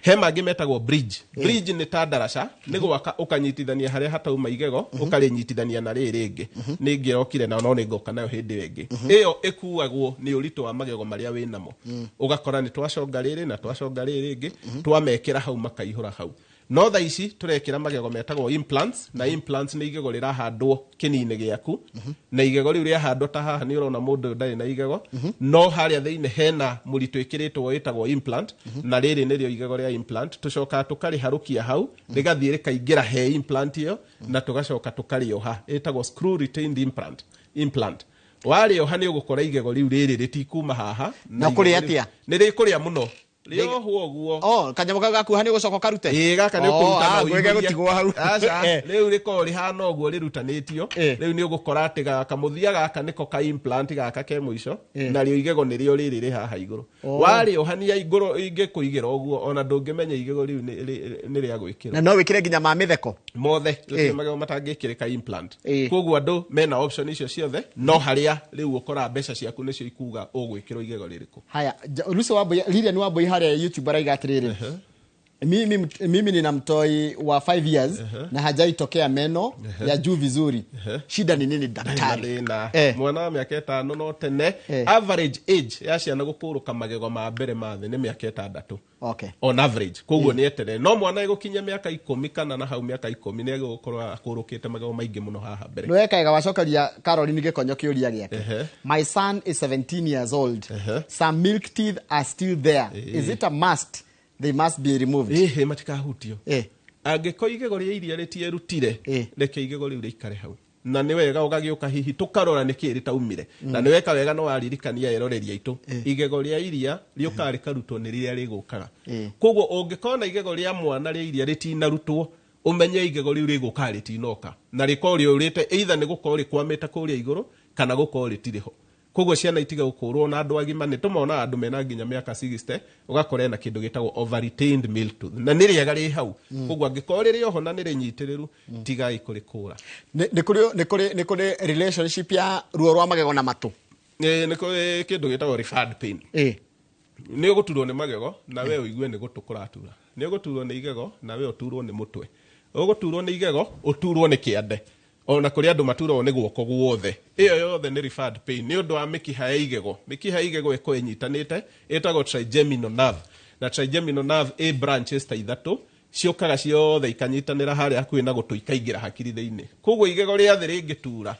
He mangĩ metagwo bridge. Bridge nĩ ta ndaraca, nĩ gwaka ũkanyitithania harĩa hatauma igego, ũkarĩnyitithania na rĩrĩ rĩngĩ. Nĩ ngĩrokire nao, no nĩ ngoka nayo hĩndĩ ĩyo ĩngĩ. Ĩyo ĩkuagwo nĩ ũritũ wa magego marĩa wĩ namo. Ũgakora nĩ twaconga rĩrĩ na twaconga rĩrĩ rĩngĩ, twamekĩra hau makaihũra hau. No thaa ici tũrekĩra magego metagwo implants, na implants nĩ igego rĩrahandwo kĩni-inĩ gĩaku, na igego rĩu rĩahandwo ta haha nĩ ũrona mũndũ ũyũ ndarĩ na igego, no harĩa thĩinĩ hena mũritũ ĩkĩrĩtwo ĩtagwo implant, na rĩrĩ nĩrĩo igego rĩa implant. Tũcokaga tũkarĩharũkia hau, rĩgathiĩ rĩkaingĩra he implant ĩyo, na tũgacoka tũkarĩoha, ĩtagwo screw retained implant. Implant warĩoha nĩ ũgũkora igego rĩu rĩrĩ rĩtikuma haha. Na igego kũrĩa rĩu atĩa? Nĩ rĩkũrĩa mũno. Rĩohwo ũguo. Oh, kanyamũ kau gakuoha nĩ ũgũcoka ũkarute? Ĩĩ, gaka nĩ ũkũruta na ngwĩge ũihũrie. gũtigwo hau. Aca, Eh. rĩu rĩkoragwo rĩhana ũguo rĩrutanĩtio. Rĩu nĩ ũgũkora atĩ kamũthia gaka nĩko ka implant gaka ke mũico, narĩo igego nĩrĩo rĩrĩ rĩ haha igũrũ. Warĩohania igũrũ ingĩkũigĩra ũguo, ona ndũngĩmenya igego rĩu nĩ rĩa gwĩkĩrwo. Na no wĩkĩre nginya ma mĩtheko? Mothe, gũtirĩ magego matangĩkĩrĩka implant. Koguo andũ mena option icio ciothe, no harĩa rĩu ũkoraga mbeca ciaku nĩcio ikuga ũgwĩkĩrwo igego rĩrĩkũ. Haya, Lucy Wambui, Lilian Wambui harĩa YouTube araiga atĩrĩrĩ, mimi nina mtoi wa 5 years na hajaitokea meno ya juu vizuri. Shida ni nini, daktari? Mathĩna. Mwana wa mĩaka 5 no tene. Average age ya ciana gũkũrũka magego ma mbere ma thĩ nĩ mĩaka 6. On average. Koguo nĩ eterere, no mwana egũkinya mĩaka 10 kana na hau mĩaka 10 nĩ egũkorwo akũrũkĩte magego maingĩ mũno haha mbere. Nĩ wekaga wacokeria Caroline Gĩkonyo kĩũria gĩake. My son is 17 years old. Some milk teeth are still there. Is it a must they must be removed? Ĩhĩ, matikahutio. Angĩkorwo igego rĩa iria rĩtierutire, reke igego rĩu rĩikare hau, na nĩ wega ũgagĩũka hihi tũkarora nĩkĩ rĩtaumire. Na nĩ weka wega no waririkania eroreri aitũ, igego rĩa iria rĩũkaga rĩkarutwo nĩ rĩrĩa rĩgũkaga. Koguo ũngĩkona igego rĩa mwana rĩa iria rĩtinarutwo, ũmenye igego rĩu rĩgũkaga rĩtinoka, na rĩkorwo rĩũrĩte, either nĩ gũkorwo rĩkwamĩte kũrĩa igũrũ kana gũkorwo rĩtirĩ ho. Koguo ciana itige gũkũrwo, na andũ agima nĩ tũmonaga andũ mena nginya mĩaka 60 ũgakora ena kĩndũ gĩtagwo over retained milk tooth, na nĩ rĩega rĩ hau. Koguo angĩkorwo rĩrĩ oho na nĩ rĩnyitĩrĩru, tigai kũrĩkũra. Nĩ kũrĩ relationship ya ruo rwa magego na matũ? Nĩ kũrĩ kĩndũ gĩtagwo referred pain. Nĩ ũgũturwo nĩ magego na we ũigue nĩ gũtũ kũratura, nĩ ũgũturwo nĩ igego na we ũturwo nĩ mũtwe, ũgũturwo nĩ igego ũturwo nĩ kĩande, ona kũrĩ andũ maturagwo nĩ guoko guothe. Ĩyo yothe nĩ referred pain nĩ ũndũ wa mĩkiha ya igego. Mĩkiha ya igego ĩkorwo ĩnyitanĩte, ĩtagwo trigeminal nerve, na trigeminal nerve ĩ branches ta ithatũ ciũkaga ciothe ikanyitanĩra harĩa hakuhĩ na gũtũ, ikaingĩra hakiri thĩinĩ. Koguo igego rĩa thĩ rĩngĩtura,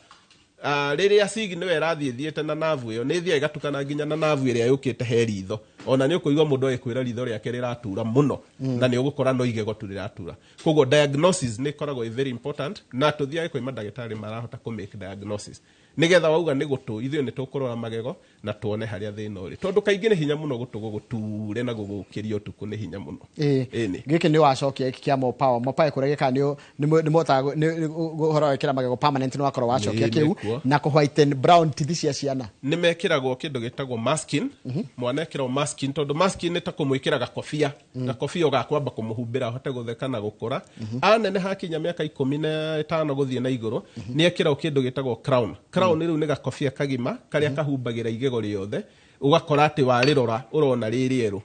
rĩrĩa signal ĩyo ĩrathiĩ ĩthiĩte na navu ĩyo, nĩ ĩthiaga ĩgatukana nginya na navu ĩrĩa yũkĩte he ritho. Ona nĩ ũkũigua mũndũ agĩkwĩra ritho rĩake rĩratura mũno, na nĩ ũgũkora no igego tu rĩratura. Koguo diagnosis nĩ ĩkoragwo ĩ very important, na tũthiage kwĩ mandagĩtarĩ marahota kũ make diagnosis, nĩgetha wauga nĩ gũtũ, ithuĩ nĩ tũkũrora magego na tuone harĩa thĩna ũrĩ, tondũ kaingĩ nĩ hinya mũno gũtũ gũgũture na gũgũkĩria ũtukũ, nĩ hinya mũno. Ĩni. Gĩkĩ nĩ wacokia gĩkĩ kĩa Mopower. Mopower kũrĩa gĩkaga nĩ motaga ũhoro wa gwĩkĩra magego permanent, nĩ wakorwo wacokia kĩu. Nĩkuo. Na kũ whiten brown teeth cia ciana? Nĩ mekĩragwo kĩndũ gĩtagwo masking. Mwana ekĩragwo masking tondũ masking nĩ ta kũmwĩkĩra gakobia, gakobia gakwamba kũmũhumbĩra ahote gũtheka na gũkũra. Anene hakinya mĩaka 15 gũthiĩ na igũrũ, nĩ ekĩragwo kĩndũ gĩtagwo crown. Crown rĩu nĩ gakobia kagima karĩa kahumbagĩra igego rĩothe, ũgakora atĩ warĩrora ũrona rĩ rĩerũ.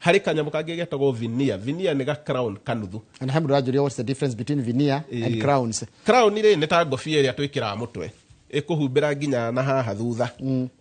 Harĩ kanyamũ kangĩ getagwo veneer. Veneer nĩ ga crown kanuthu. And he mũndũ ũranjũria, what's the difference between veneer and crowns? Crown rĩ, nĩ ta ngobia ĩrĩa twĩkĩraga mũtwe ĩkũhumbĩra nginya na haha thutha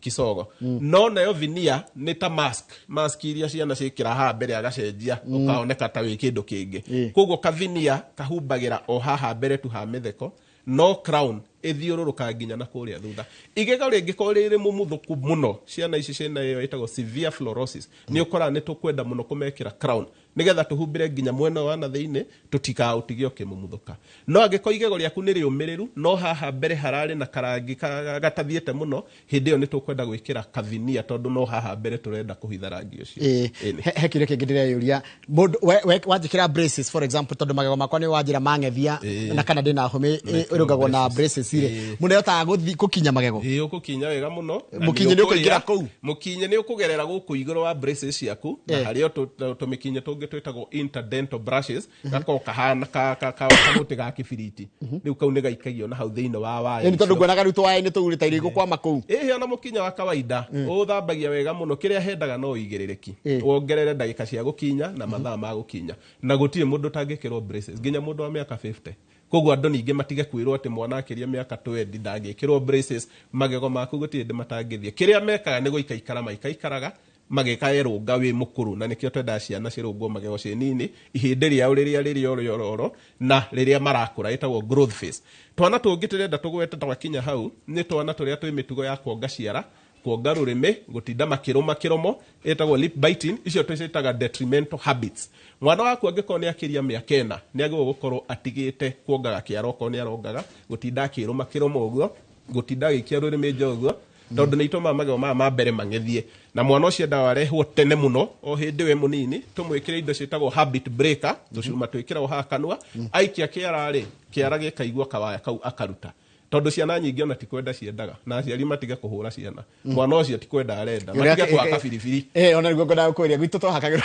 kicogo, no nayo veneer nĩ ta mask, mask iria ciana ciĩkĩra haha mbere agacenjia, ũkaoneka ta wĩ kĩndũ kĩngĩ. Koguo kavinia kahumbagĩra o haha mbere tu ha mĩtheko, no crown ĩthiũrũrũka nginya na kũrĩa thutha. Igego rĩngĩkorwo rĩrĩ mũmuthũku mũno, ciana ici ciĩna ĩyo ĩtagwo severe fluorosis, nĩ ũkoraga nĩ tũkwenda mũno kũmekĩra crown nĩgetha tũhumbĩre nginya mwena wa na thĩinĩ tũtikaũtige ũkĩmumuthũka. No angĩkorwo igego rĩaku nĩ rĩũmĩrĩru, no haha mbere hararĩ na karangi gatathiĩte mũno, hĩndĩ ĩyo nĩ tũkwenda gwĩkĩra kavinia, tondũ no haha mbere tũrenda kũhitha rangi ũcio. Ĩni. He kĩũria kĩngĩ ndĩreyũria, mũndũ we wanjĩkĩra braces, for example, tondũ magego makwa nĩ wanjĩra mang'ethia na kana ndĩna hũmĩ ĩrũngagwo na braces rĩ, mũndũ ahotaga gũthiĩ gũkinya magego? Ĩĩ, ũgũkinya wega mũno. Na Mũkinye nĩ nĩ ũkũingĩra ũkũrĩa. kũu? Mũkinye nĩ ũkũgerera gũkũ igũrũ wa braces ciaku, na harĩ o tũmĩkinye tũngĩ twĩtagwo interdental brushes, gakorwo kahana kamũtĩ ga kĩbiriti. Rĩu kau nĩ gaikagio na hau thĩinĩ wa waya Ĩni tondũ icio. nguonaga rĩu tũwaya-inĩ tũu rĩ ta iria igũkwama kũu. Ĩhĩ, ona mũkinya wa kawaida ũthambagia wega mũno, kĩrĩa hendaga no ũigĩrĩrĩki, wongerere ndagĩka cia gũkinya na mathaa ma gũkinya, na gũtirĩ mũndũ ũtangĩkĩrwo braces, nginya mũndũ wa mĩaka 50. Koguo andũ ningĩ matige kwĩrwo atĩ mwana akĩria mĩaka 20 ndangĩkĩrwo braces. Magego maku gũtirĩ hĩndĩ matangĩthiĩ. Kĩrĩa mekaga nĩ gũikaikara maikaikaraga magĩkaerũnga wĩ mũkũrũ, na nĩkĩo twendaga ciana cirũngwo magego ciĩ nini, ihĩndĩ rĩao rĩrĩa rĩrĩ o rĩororo na rĩrĩa marakũra, ĩtagwo growth phase. Twana tũngĩ tũrenda tũgwete twakinya hau nĩ twana tũrĩa twĩ mĩtugo ya kuonga ciara, kuonga rũrĩmĩ, gũtinda makĩrũma kĩromo, ĩtagwo lip biting. Icio tũciĩtaga detrimental habits. Mwana waku angĩkorwo nĩ akĩria mĩaka 4, nĩ agĩrĩirwo gũkorwo atigĩte kuongaga kĩara okorwo nĩ arongaga, gũtinda akĩrũma kĩromo ũguo, gũtinda agĩikia rũrĩmĩ nja ũguo. Tondũ nĩ itũmaga magego maya ma mbere mang'ethie. Na mwana ũcio endaga arehwo tene mũno o hĩndĩ we mũnini, tũmwĩkĩre indo ciĩtagwo habit breaker, tũcuma twĩkĩragwo haha kanua, aikia kĩara rĩ, kĩara gĩkaigua kawaya kau akaruta. Tondũ ciana nyingĩ ona ti kwenda ciendaga, na aciari matige kũhũra ciana. Mwana ũcio ti kwenda arenda, matige kũhaka biribiri. Ona nĩguo ngwendaga gũkũria gwitũ twahakagĩrwo.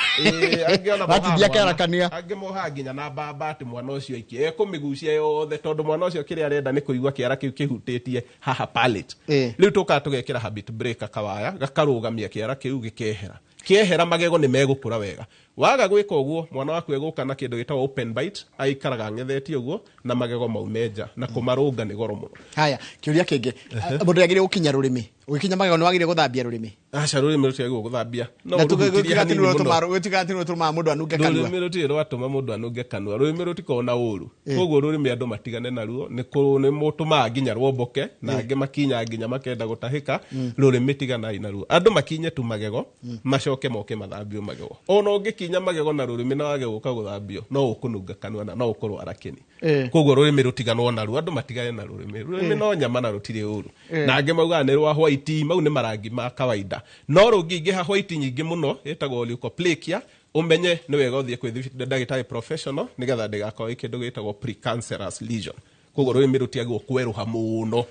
Angĩ ona mohaga Watindia mwana. kĩara kanua. Angĩ mohaga nginya na mbamba atĩ mwana ũcio aikie ekũmĩgucia yothe, tondũ mwana ũcio kĩrĩa arenda nĩ kũigua kĩara kĩu kĩhutĩtie haha palate. Rĩu tũkaga tũgekĩra habit breaker kawaya gakarũgamia kĩara kĩu gĩkehera. Kĩehera magego nĩ megũkũra wega. Waga gwĩka ũguo mwana waku egũka na kĩndũ gĩtagwo open bite, aikaraga ang'ethetie ũguo na magego maume nja, na kũmarũnga nĩ goro mũno. Haya, kĩũria kĩngĩ. Mũndũ agĩrĩire gũkinya rũrĩmĩ. Ũgĩkinya magego nĩ wagĩrĩire gũthambia rũrĩmĩ. Aca, rũrĩmĩ rũtiagĩrĩirwo gũthambia. No Na ũrũhutirie hanini mũno. gũtiga atĩ nĩ rũtũmaga mũndũ anunge kanua. Rũrĩmĩ rũtirĩ rwatũma mũndũ anunge kanua. Rũrĩmĩ rũtikoragwo na ũru. Koguo rũrĩmĩ andũ matigane naruo, nĩ mũtũmaga nginya rwomboke, na angĩ makinya nginya makenda gũtahĩka. Rũrĩmĩ tiganai naruo. Andũ makinye tu magego, macoke moke mathambio magego. Ona ũngĩkinya magego na rũrĩmĩ na wage gũka gũthambio, no ũkũnunga kanua na no ũkũrwara kĩni. Koguo rũrĩmĩ rũtiganwo naruo, andũ matigane na rũrĩmĩ. Rũrĩmĩ no nyama na rũtirĩ ũru. Na angĩ maugaga nĩ rwa white, mau nĩ marangi ma kawaida. No rũngĩingĩha white nyingĩ mũno, ĩtagwo leukoplakia, ũmenye nĩ wega ũthiĩ kwĩ ndagĩtarĩ professional nĩgetha ndĩgakorwo ĩ kĩndũ gĩtagwo precancerous lesion. Koguo rũrĩmĩ rũtiagĩrĩirwo kwerũha mũno.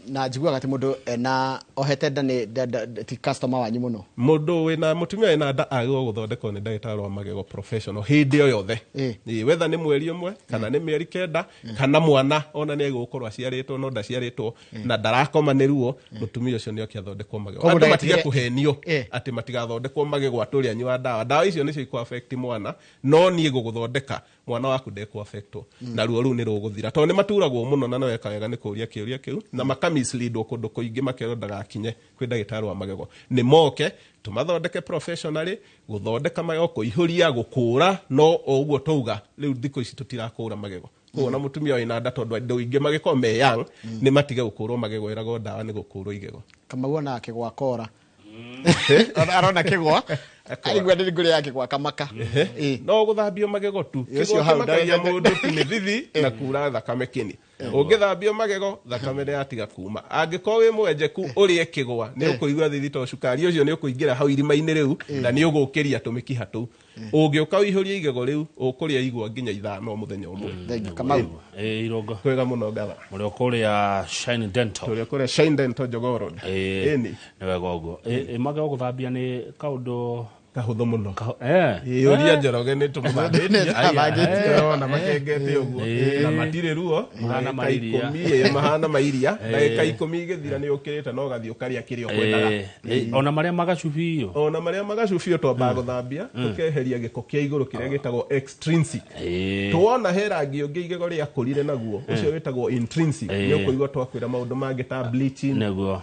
Na njiguaga atĩ mũndũ ena ohete nda nĩ ti customer wanyu mũno. Mũndũ wĩna mũtumia wĩna nda agĩrĩirwo gũthondekwo nĩ ndagĩtarĩ wa magego professional hĩndĩ o yothe. Whether nĩ mweri ũmwe kana nĩ mĩeri 9 kana mwana ona nĩ egũkorwo aciarĩtwo no ndaciarĩtwo na ndarakoma nĩ ruo, mũtumia ũcio nĩ oke athondekwo magego. Koguo Andũ matige ndagĩtarĩ- kũhenio atĩ matigathondekwo magego atĩ ũrĩa anyua ndawa. Ndawa icio nĩcio ikũ affect mwana, no niĩ ngũgũthondeka mwana waku ndekũ affectwo. Na ruo rũu nĩ rũgũthira. Tondũ nĩ maturagwo mũno na nĩweka wega nĩ kũũria kĩũria kĩu, na makamisleadwo kũndũ kũingĩ makerwo ndagakinye kwĩ ndagĩtarĩ wa magego. Nĩ moke tũmathondeke professionally, gũthondeka magego, kũihũria, gũkũra, no o ũguo twauga rĩu thikũ ici tũtirakũra magego. Koguo na mũtumia wĩna nda tondũ andũ aingĩ magĩkorwo me young, nĩ matige gũkũrwo magego, ĩragwo ndawa nĩ gũkũrwo igego. Kamau ona kĩgwa kora. Arona kĩgwa. Aigua ndĩ ngũrĩ ya kĩgwa kamaka. No gũthambio magego tu. Ũcio Kĩgwa hau kĩmakagia mũndũ tu nĩ thithi na kura thakame kĩni. Ũngĩthambio magego, thakame nĩ yatiga kuma. Angĩkorwo wĩ mwenjeku ũrĩe kĩgwa, nĩ ũkũigua thithi tondũ cukari ũcio nĩ ũkũingĩra hau irima-inĩ rĩu na nĩ ũgũkĩria tũmĩkiha tũu. Ũngĩũka ũihũrie igego rĩu, ũkũrĩa igwa nginya 5 mũthenya ũmwe. Thank you, Kamau. Irongo. Kwega mũno ngatha. Mũrĩ o kũrĩa Shine Dental. Tũrĩ o kũrĩa Shine Dental Jogoo Road. Ĩni. Nĩ wega ũguo. Magego gũthambia nĩ kaũndũ kahũthũ mũno. Ũria Njoroge nĩ tũmũthambĩtie. Ona makengete ũguo. Na matirĩ ruo. Mahana Ndagĩka mairia. 10, mahana mairia. Ndagĩka 10 igĩthira nĩ ũkĩrĩte na ũgathiĩ ũkarĩa kĩrĩa ũkwendaga. Ona marĩa magacubiũ. Ona marĩa magacubiũ twambaga gũthambia, tũkeheria gĩko kĩa igũrũ kĩrĩa gĩtagwo extrinsic. Tuona he rangi ũngĩ igego rĩakũrire naguo, ũcio wĩtagwo intrinsic. Nĩ ũkũigua twakwĩra maũndũ mangĩ ta bleaching,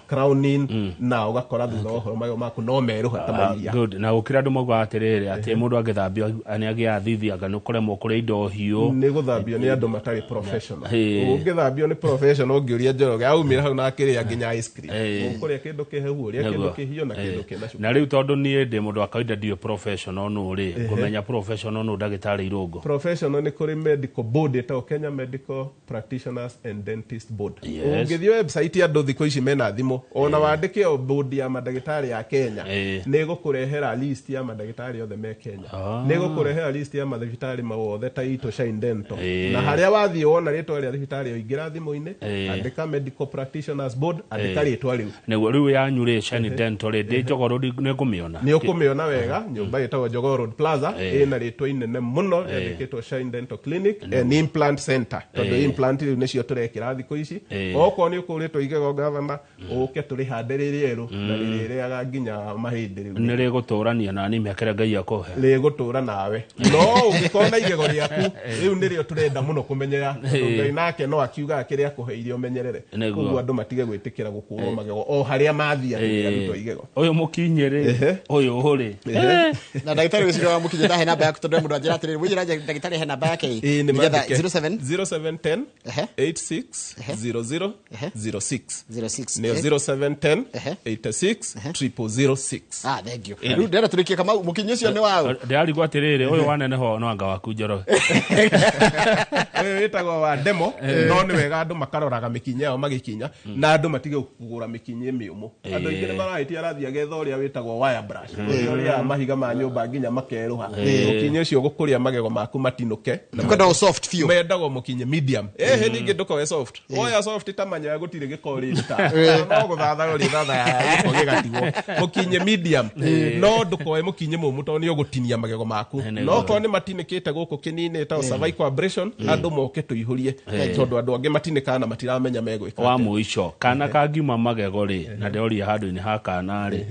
crowning, na ũgakora thutha wa ũhoro magego maku no merũha ta mairia. Good. Na gũkĩra andũ maugaga atĩrĩrĩ, atĩ mũndũ angĩthambio nĩ agĩaga thithi anga nĩ ũkũremwo kũrĩa indo hiũ. Nĩ gũthambio nĩ andũ matarĩ professional. Ũngĩthambio nĩ professional ũngĩũria Njoroge aumĩra hau na akĩrĩa nginya ice cream. Ũkũrĩa kĩndũ kĩhehu, ũrĩa kĩndũ kĩhiũ na kĩndũ kĩna cukari. Na rĩu tondũ niĩ ndĩ mũndũ wa kawaida ndiũĩ professional nũ rĩ, ngũmenya professional nũ ndagĩtarĩ Irũngũ. Professional nĩ kũrĩ medical board ĩtagwo Kenya Medical Practitioners and Dentist Board. Ũngĩthiĩ website ya andũ thikũ ici mena thimũ, ona wandĩke o board ya mandagĩtarĩ ya Kenya, nĩ ĩgũkũrehera list ya mandagĩtarĩ othe me Kenya. Nĩ ĩgũkũrehera list ya mathibitarĩ mothe ta itũ Shine Dental. Na harĩa wathiĩ wona rĩtwa rĩa thibitarĩ ĩyo, ingĩra thimũ-inĩ, andĩka Medical Practitioners Board, andĩka rĩtwa rĩu. Nĩguo rĩu yanyu rĩ Shine Dental rĩ, ndĩ Jogoo Road nĩ ngũmĩona. Nĩ ũkũmĩona wega, nyũmba ĩtagwo Jogoo Road Plaza, ĩna rĩtwa inene mũno rĩandĩkĩtwo Shine Dental Clinic and Implant Center. Tondũ implant rĩu nĩcio tũrekĩra thikũ ici. Okorwo nĩ ũkũrĩtwo igego gavana, ũke tũrĩhande rĩ rĩerũ na rĩrĩrĩaga nginya mahĩndĩ rĩu. Nĩ rĩgũtũrania na niĩ mĩaka ĩrĩa Ngai akũhe. Rĩgũtũra nawe. No ũngĩkorwo na igego rĩaku, rĩu nĩrĩo tũrenda mũno kũmenyera. Tondũ Ngai nake no akiugaga kĩrĩa akũheire ũmenyerere. Koguo andũ matige gwĩtĩkĩra gũkũrwo magego o harĩa mathiĩ atĩ arutwo igego. Ũyũ mũkinye rĩ, ũyũ rĩ. Na ndagĩtarĩ ũcio wa mũkinye ndahe namba yaku tondũ mũndũ anjĩra atĩrĩrĩ, wĩnjĩra ndagĩtarĩ he namba yake ĩ. Nĩ Nĩgetha mandĩke. 07 0710 86 00 06. 06. Nĩyo 0710 86 0006. Ah, thank you. Rĩu ndĩrenda tũrĩkie Tũrĩkie Kamau, mũkinyi ũcio nĩ waũ? Ndĩrarigwo atĩrĩrĩ, ũyũ waneneha no anga waku Njoroge. Ũyũ wĩtagwo wa demo. No nĩ wega andũ makaroraga mĩkinya yao magĩkinya, na andũ matige kũgũra mĩkinya mĩũmũ. Andũ aingĩ nĩ marahĩtia, arathiĩ agetha ũrĩa wĩtagwo wire brush, ũrĩa ũrĩaga mahiga ma nyũmba nginya makerũha. Mũkinyĩ ũcio gũkũrĩa magego maku matinũke na Kwendagwo soft biũ. Mendagwo mũkinye medium. Ĩhĩ, ningĩ ndũkoe soft. Woya soft ta manyoya, gũtirĩ gĩko ũrĩruta, no gũthatha ũrĩthatha gĩko gĩgatigwo. Mũkinye medium, no ndũkoe mũkinye mũmũ tondũ nĩ ũgũtinia magego maku. No korwo nĩ matinĩkĩte gũkũ kĩnini ta cervical abrasion, andũ moke tũihũrie, tondũ andũ angĩ matinĩkaga na matiramenya megwĩka Wa atĩa. Mũico, kana kangiuma magego rĩ, na ndĩroria handũ-inĩ ha kana rĩ,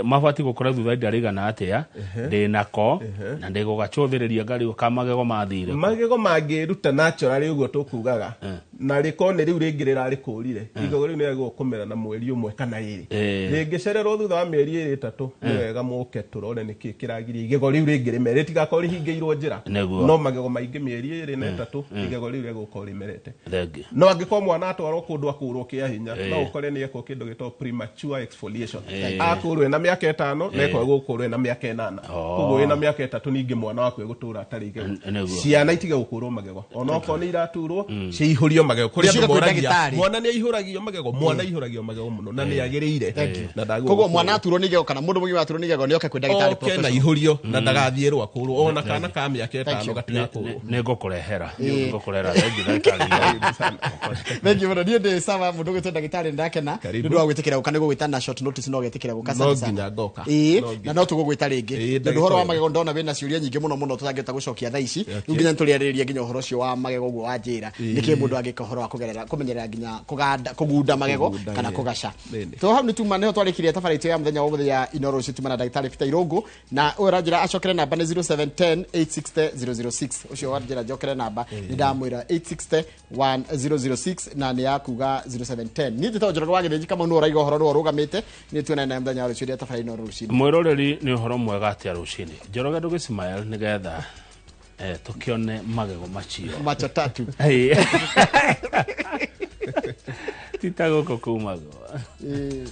mabatiĩ gũkora thutha ihinda rĩigana atĩa? Ndĩnako na ndĩgũgacũthĩrĩria ngarigwo ka magego mathire. Magego mangĩruta naturally ũguo tũkugaga, na rĩkorwo nĩ rĩu rĩngĩ rĩrarĩkũrire, igego rĩu nĩ kũmera na mweri 1 kana 2. Rĩngĩcererwo thutha wa mĩeri 2 3, nĩ wega mũke tũrore nĩkĩ kĩragiria igego rĩu rĩngĩ rĩmere, rĩtigakorwo rĩhingĩirwo njĩra. No magego maingĩ, mĩeri 2 na 3, igego rĩu rĩgũkorwo rĩmerete. Thengi. No angĩkorwo mwana atwarwo kũndũ akũrwo kĩa hinya, no ũkore nĩ ekwo kĩndũ gĩtagwo premature exfoliation, akũrwo ena mĩaka 5 na ekwo gũkũrwo ena mĩaka 8. Koguo wĩna mĩaka 3, ningĩ mwana waku egũtũra atarĩ igego. Ciana itige gũkũrwo magego, onokorwo nĩ iraturwo, ciihũrio magego kũrĩa Nĩciũke andũ kwĩ moragia. ndagĩtarĩ. Mwana nĩ aihũragio magego, mwana aihũragio magego mũno na nĩ agĩrĩire na ndagĩrĩirwo Koguo gũkũrwo. mwana aturwo nĩ igego kana mũndũ mũgima aturwo nĩ igego nĩ oke kwĩ ndagĩtarĩ Oke na professional. ihũrio, na ndagathiĩ rwakũrwo, ona kana ka mĩaka 5 gatigakũrwo. Nĩ ngũkũrehera, nĩ ngũkũrehera. Thengi, ndagĩtarĩ. Thank you mũno. Niĩ ndĩ sawa, mũndũ ũgwĩtwo ndagĩtarĩ, ndakena Karibu. nĩ ũndũ wa gwĩtĩkĩra gũka. Nĩ gũgwĩta na short notice no getĩkĩra gũka. No Asante sana. nginya ngoka. Ĩĩ, No nginya. na no tũgũgwĩta rĩngĩ, tondũ ũhoro wa ndagĩtarĩ. magego ndona wĩna ciũria nyingĩ mũno mũno tũtangĩhota gũcokia thaa ici. Rĩu nginya nĩtũrĩarĩrĩria nginya ũhoro ũcio wa magego ũguo wanjĩra nĩkĩ mũndũ angĩka ũhoro wa kũgerera kũmenyerera nginya kũganda kũgunda magego Kũgunda, kana kũgaca. To hau nĩ tuma nĩho twarĩkirie tabarĩra itũ ya mũthenya wa ũmũthĩ ya Inooro Rũciũ. Tuma na ndagĩtarĩ Peter Irũngũ, na ũyũ ũranjĩra acokere namba nĩ 0710 860 006. Ũcio wanjĩra njokere namba nĩ ndamwĩra 860 1006, na nĩ ya kuga 0710. Niĩ njĩtagwo Njoroge wa Gĩthĩnji Kamau, nĩwe ũraiga ũhoro, nĩwe ũrũgamĩte. Nĩ tuonane naye mũthenya wa rũciũ rĩa tabarĩra Inooro Rũciũ. Mwĩroreri, nĩ ũhoro mwega atĩa rũcinĩ. Njoroge, ndũgĩcimael nĩgetha tũkĩone magego macio. Macho tatu. Ĩĩ. Ti ta gũkũ kumagwo. Ĩĩ.